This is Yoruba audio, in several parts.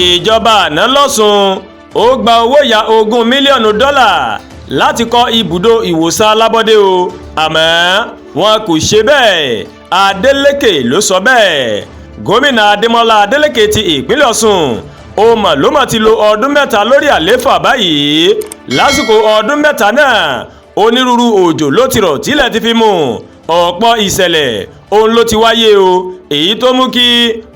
Ìjọba àná lọ́sùn ó gba owó ìyá $20 mílíọ̀nù láti kọ́ ibùdó ìwòsàn alábọ́dé o, àmọ́ wọn kò ṣe bẹ́ẹ̀. Adeleke ló sọ bẹ́ẹ̀. Gómìnà Adémọlá Adeleke ti ìpínlẹ̀ Ọ̀ṣun ó mọ̀ ló mọ̀ ti lo ọdún 3 lórí àlééfà báyìí. Lásìkò ọdún 3 náà, onírúurú òjò ló ti rọ̀ tílẹ̀ ti fi mú, ọ̀pọ̀ ìṣẹ̀lẹ̀ òun ló ti wáyé o, èyí tó mú kí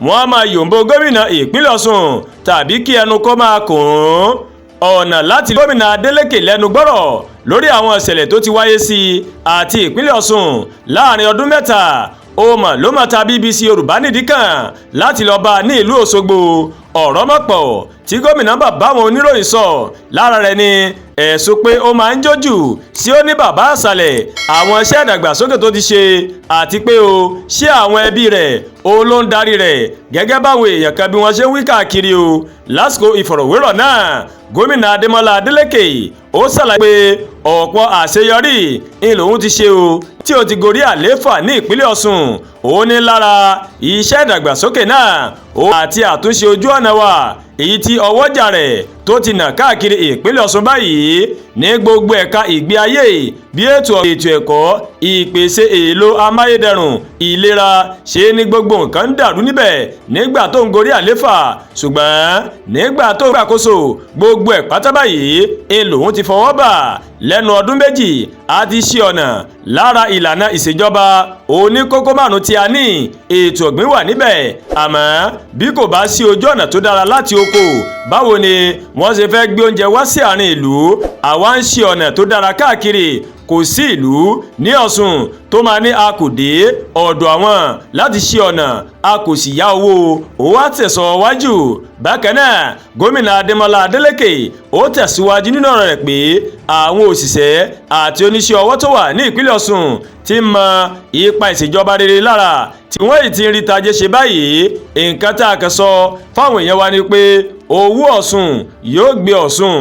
wọ́n máa yòǹbo gómìnà ìpínlẹ̀ Ọ̀ṣun tàbí kí ẹnu kó máa kùn ún ọ̀nà láti gómìnà Adeleke lẹ́nu gbọ́rọ̀ lórí àwọn ìṣẹ̀lẹ̀ tó ti wáyé sí i àti ìpínlẹ̀ Ọ̀ṣun láàrin ọdún 3. Ó mọ̀ ló mọ̀ ta BBC Yorùbá nídìí kan láti lọ́ọ́ bá a ní ìlú Òṣogbo. Ọ̀rọ̀ mọ̀pọ̀ tí gómìnà bàbá àwọn oníròyìn sọ. Lára rẹ̀ ni ẹ̀sùn pé ó máa ń jójù sí ó ní bàbá àṣàlẹ̀, àwọn iṣẹ́ ìdàgbàsókè tó ti ṣe, àti pé o ṣé àwọn ẹbí rẹ̀ ó ló ń darí rẹ̀, gẹ́gẹ́ báwọn èèyàn kan bí wọ́n ṣe ń wí káàkiri o. Lásìkò ìfọ̀rọ̀wérọ̀ náà, gómìnà Adémọlá Adélékè ó ṣàlàyé pé ọ̀pọ̀ àṣeyọrí ń lòun ti ṣe o tí ó ti gorí àlééfà ní ìpínlẹ̀ Ọ̀ṣun. Ó ní lára iṣẹ́ ìdàgbàsókè náà ó àti àtúnṣe ojú ọ̀nà wa, èyí tí ọwọ́jà rẹ̀ tó ti nà káàkiri ìpínlẹ̀ Ọ̀ṣun báyìí. Ní gbogbo ẹ̀ka ìgbé ayé bí ètò ẹ̀kọ́, ìpèsè èèlò amáyédẹrùn, ìlera, ṣe ní gbogbo nǹkan ń dàrú níbẹ̀ nígbà tó ń gorí àléfà, ṣùgbọ́n nígbà tó ń gbàkóso, gbogbo ẹ̀ pátá báyìí ń lòun ti fọwọ́ bà. Lẹ́nu ọdún 2, a ti ṣe ọ̀nà. Lára ìlànà ìṣèjọba oníkókó márùn tí a ní, ètò ọ̀gbìn wà níbẹ̀, àmọ́ bí kò bá sí ojú ọ̀nà tó dára láti oko, báwo ni wọ́n ṣe fẹ́ gbé oúnjẹ wá sí àárín ìlú? Àwa ń ṣe ọ̀nà tó dára káàkiri. Kò sí ìlú ní Ọ̀ṣun tó máa ní a kò dé ọ̀dọ̀ àwọn láti ṣe ọ̀nà, a kò sì yá owó. Ó wá tẹ̀sọ̀ wájú. Bákan náà, gómìnà Adémọlá Adélékè ó tẹ̀síwájú nínú ọ̀rọ̀ rẹ̀ pé àwọn òṣìṣẹ́ àti oníṣẹ́ ọwọ́ tó wà ní ìpínlẹ̀ Ọ̀ṣun ti mọ ipa ìṣèjọba rere lára tí wọ́n yìí ti ń rí tajé ṣe báyìí. Nǹkan tá a kàn sọ fáwọn èèyàn wa ni pé owó Ọ̀ṣun yóò gbé Ọ̀ṣun.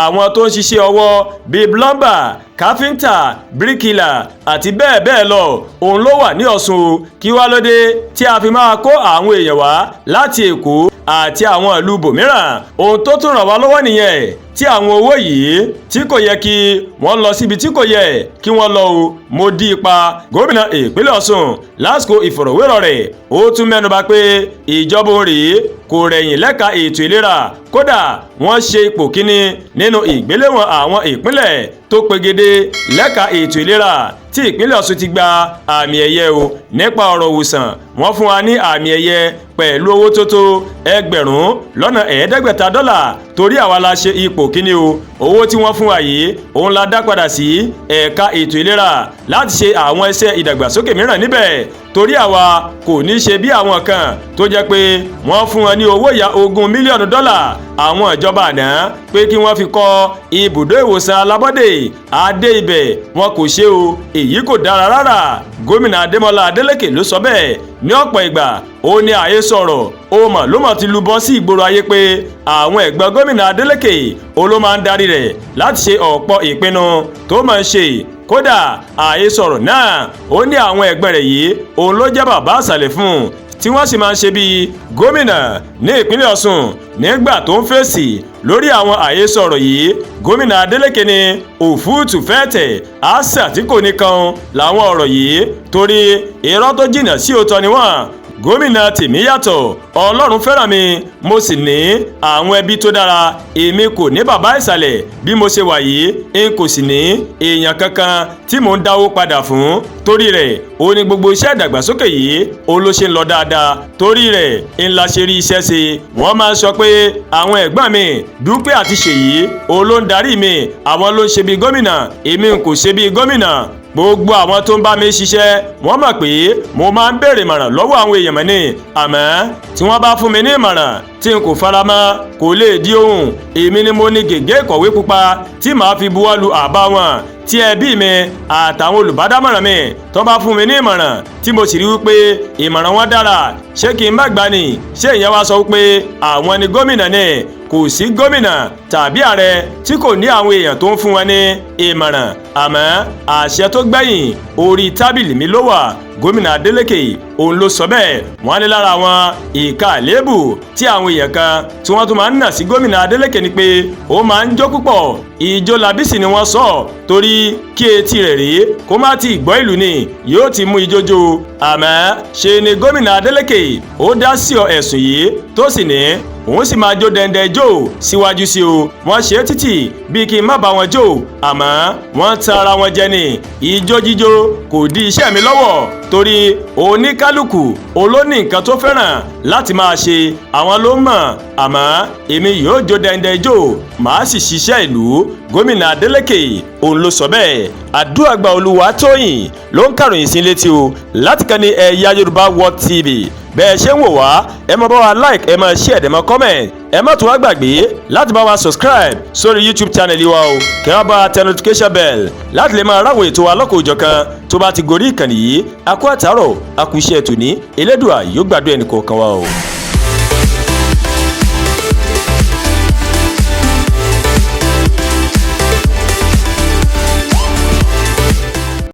Àwọn tó ń ṣiṣẹ́ ọwọ́ bíi plumber, káfíńtà, bíríkìlà àti bẹ́ẹ̀ bẹ́ẹ̀ lọ òun ló wà ní Ọ̀ṣun. Kí wá lóde tí a fi máa kó àwọn èèyàn wá láti Èkó àti àwọn ìlú bòmíràn? Ohun tó tún ràn wá lọ́wọ́ nìyẹn tí àwọn owó yìí tí kò yẹ kí wọ́n lọ síbi tí kò yẹ kí wọ́n lọ o. Mo dí ipa gómìnà ìpínlẹ̀ Ọ̀ṣun. Lásìkò ìfọ̀rọ̀wérọ̀ rẹ̀, ó tún mẹ́nuba pé ìjọba òun kò rẹ̀yìn lẹ́ka ètò ìlera. Kódà, wọ́n ṣe ipò kíní nínú ìgbéléwọ̀n àwọn ìpínlẹ̀ tó pegedé lẹ́ka ètò ìlera, tí ìpínlẹ̀ Ọ̀ṣun ti gba àmì ẹ̀yẹ o. Nípa ọ̀rọ̀ òwòsàn, wọ́n fún wa ní àmì ẹ̀yẹ pẹ̀lú owó tó tó $5,500 torí àwa la ṣe ipò kíní o. Owó tí wọ́n fún wa yìí, òun la dá padà sí ẹ̀ka ètò ìlera láti ṣe àwọn iṣẹ́ ìdàgbàsókè mìíràn níbẹ̀, torí àwa kò ní ṣe bí àwọn kan tó jẹ́ pé wọ́n fún wọn ní owó ìyá $20 mílíọ̀nù àwọn ìjọba àná pé kí wọ́n fi kọ́ ibùdó ìwòsàn alábọ́dé adé ibẹ̀, wọn kò ṣe o. Èyí kò dára rárá. Gómìnà Adémọlá Adélékè ló sọ bẹ́ẹ̀. Ní ọ̀pọ̀ ìgbà ó ní àhesọ ọ̀rọ̀ ó mọ̀ ló mọ̀ ti lu bọ́ sí ìgboro ayé pé àwọn ẹ̀gbọ́n gómìnà Adélékè ó ló máa ń darí rẹ̀ láti ṣe ọ̀pọ̀ ìpinnu tó máa ń ṣe. Kódà, àhesọ ọ̀rọ̀ náà ó ní àwọn ẹ̀gbọ́n rẹ̀ yìí òun ló jẹ́ bàbá àṣàlẹ̀ fún un, tí wọ́n sì máa ń ṣe bíi gómìnà ní ìpínlẹ̀ Ọ̀ṣun. Nígbà tó ń fèsì lórí àwọn àhesọ ọ̀rọ̀ yìí, gómìnà Adeleke ní òfúùtù fẹ́ẹ̀tẹ̀ àṣà tí kò ní kan làwọn ọ̀rọ̀ yìí, torí irọ́ tó jìnnà sí òótọ́ ni wọ́n. Gómìnà tèmi yàtọ̀. Ọlọ́run fẹ́ràn mi, mo sì ní àwọn ẹbí tó dára. Èmi kò ní bàbá ìsàlẹ̀ bí mo ṣe wà yìí. N kò sì ní èèyàn kankan tí mò ń dáwó padà fún. Torí rẹ̀ ó ní gbogbo iṣẹ́ ìdàgbàsókè yìí ó ló ṣe ń lọ dáadáa. Torí rẹ̀ ń la ṣe rí iṣẹ́ ṣe. Wọ́n máa ń sọ pé àwọn ẹ̀gbọ́n mi Dúpẹ́ àti Ṣèyí ó ló ń darí mi, àwọn ló ń ṣe bí gómìnà. Èmi kò ṣe bí gómìnà. Gbogbo àwọn tó ń bá mi ṣiṣẹ́, wọ́n mọ̀ pé mo máa ń béèrè ìmọ̀ràn lọ́wọ́ àwọn èèyàn mọ́ ni. Àmọ́ tí wọ́n bá fún mi ní ìmọ̀ràn tí n kò fara mọ́, kò lè di ohun. Èmi ni mo ní gègé ìkọ̀wé pupa tí màá fi buwọ́ lu àbá wọn. Tí ẹbí mi àtàwọn olùbádámọ̀ràn mi tó bá fún mi ní ìmọ̀ràn tí mo sì rí wípé ìmọ̀ràn wọn dára, ṣé kí n má gbà ní? Ṣé ìyẹn wá sọ wípé àwọn ni gómìnà ni? Kò sí gómìnà tàbí ààrẹ tí kò ní àwọn èèyàn tó ń fún wọn ní ìmọ̀ràn, àmọ́ àṣẹ tó gbẹ̀yìn Orí tábìlì mi ló wà. Gómìnà Adeleke òun ló sọ bẹ́ẹ̀. Wọ́n ní lára àwọn ìka àléébù tí àwọn èèyàn kan tí wọ́n tún máa ń nà sí gómìnà Adeleke ni pé ó máa ń jó púpọ̀. Ìjó labísì ni wọ́n sọ, torí kí etí rẹ̀ rèé kó má ti gbọ́ ìlú ni yóò ti mú ijó jó. Àmọ́ ṣe ni gómìnà Adeleke ó dá sí ọ ẹ̀sùn yìí, tó sì ní òun sì máa jó dẹ́ndẹ́ jó síwájú sí o. Wọ́n ṣe é títì bíi kí n má bá wọn jó, àmọ́ wọ́n tan ara wọn jẹ ní. Ijó jíjó kò dí iṣẹ́ mi lọ́wọ́, torí oníkálukú olóní nǹkan tó fẹ́ràn láti máa ṣe, àwọn ló mọ̀. Àmọ́ èmi yóò jó dẹ́ndẹ́ jó, màá sì ṣiṣẹ́ ìlú. Gómìnà Adeleke òun ló sọ bẹ́ẹ̀. Àdúràgbà Olúwatóyìn ló ń kàròyìn sí létí o láti kàn ní Ẹ̀yà Yorùbá World TV. Bẹ́ẹ̀ ṣe ń wò wá, ẹ máa bá wa like, ẹ máa share, ẹ máa comment. Ẹ má tún wá gbàgbé láti bá wa subscribe sórí YouTube channel wa o, kẹ́ wá bá wa tẹ notification bell láti lè máa ráwọ̀ ètò wa lọ́kọ̀ òjọ̀kan tó bá ti gorí ìkànnì yìí. A kú àtàárọ̀, a kú iṣẹ́ tòní. Elédùà yóò gbàdúrà ẹnì kọ̀ọ̀kan wa o.